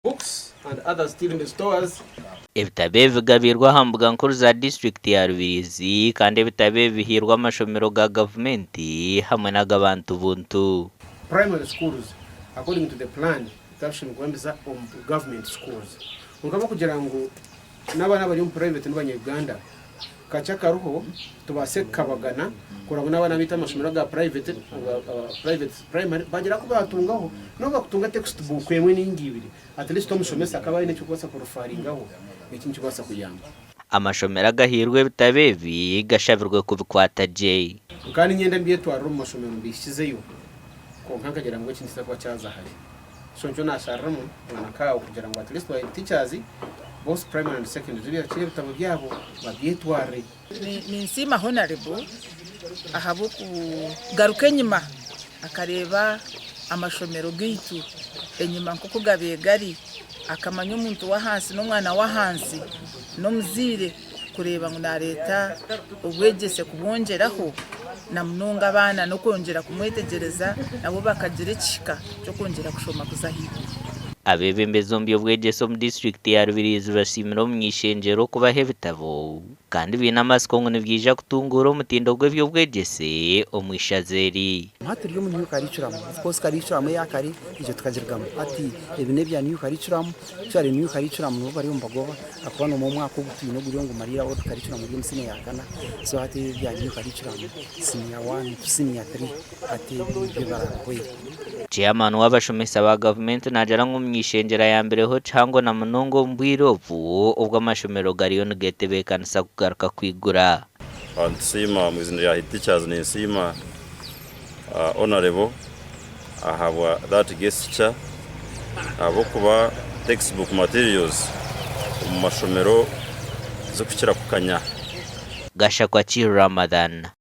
Books and others still in the stores. Ebitabo ebi bigabiirwe aha mbuga nkuru za disiturikiti ya Rubirizi kandi ebitabo ebi bihairwe amashomero ga gavumenti hamwe n'ag'abantu buntu. Primary schools according to the plan bikaba bishemereire kuba nibiza omu government schools kwonka ahabw'okugira ngu n'abaana abari omu private n'abanya Uganda kakye akariho tubaase kukabagana kureba ngu n'abaana baitu amashomero aga private private primary bagira aku baatungaho n'obu bakutunga text book emwe ninga ibiri at least omushomesa akaba aine eky'okubaasa kurufaringaho eki nikibaasa kuyamba. Amashomero agahairwe ebitabo ebi gashabirwe kubikwata gye. Nkaba niinyenda mbyetwarire omu mashomero mbihikizeyo kwonka nkagira ngu eki nikiza kuba kyaza hare. So nikyo naashariramu mwana nkaawe kugira ngu at least teachers both primary and secondary bakire ebitabo byabo babyetwarire. Ninsiima Honarebo ahabw'okugaruka enyima akareeba amashomero gaitu enyima nk'oku gabaire gari, akamanya omuntu w'ahansi n'omwana w'ahansi n'omuzaire kureeba ngu nareeta obwegyese kubwongyeraho na munonga abaana n'okwongyera kumwetegyereza nabo bakagira ekihika ky'okwongyera kushoma kuza ahaiguru. Abeebembezi omu by'obwegyese omu disiturikiti ya Rubirizi basiimire omuny'eishengyero okubaha ebitabo kandi baine amatsiko ngu nibyija kutunguura omutindo gw'eby'obwegyese omu ishaza eri. Hati turi omu new curriculum, of course curriculum eya kare egyo tukagirugamu hati ebi n'ebya new curriculum, actually new curriculum nibo bariyo nibagoba ahakuba n'omwo omwaka ogu twine oguriyo nigumariira old curriculum eri omu senior ya kana so hati ebi ebya new curriculum senior one to senior three hati ebi nibyo baraahwere. Chairman w'abashomesa ba gavumenti naagira ngu omuny'eishengyero ayambireho kihango na munonga omu bwire obu obu amashomero gariyo nigetebeekanisa kugaruka kwigura. Nitusiima omu izina rya Head Teachers ninsiima Honourable ahabwa that gesture ahabw'okuba textbook materials omu mashomero zikukira kukanya. Gashakwa Ramadhan.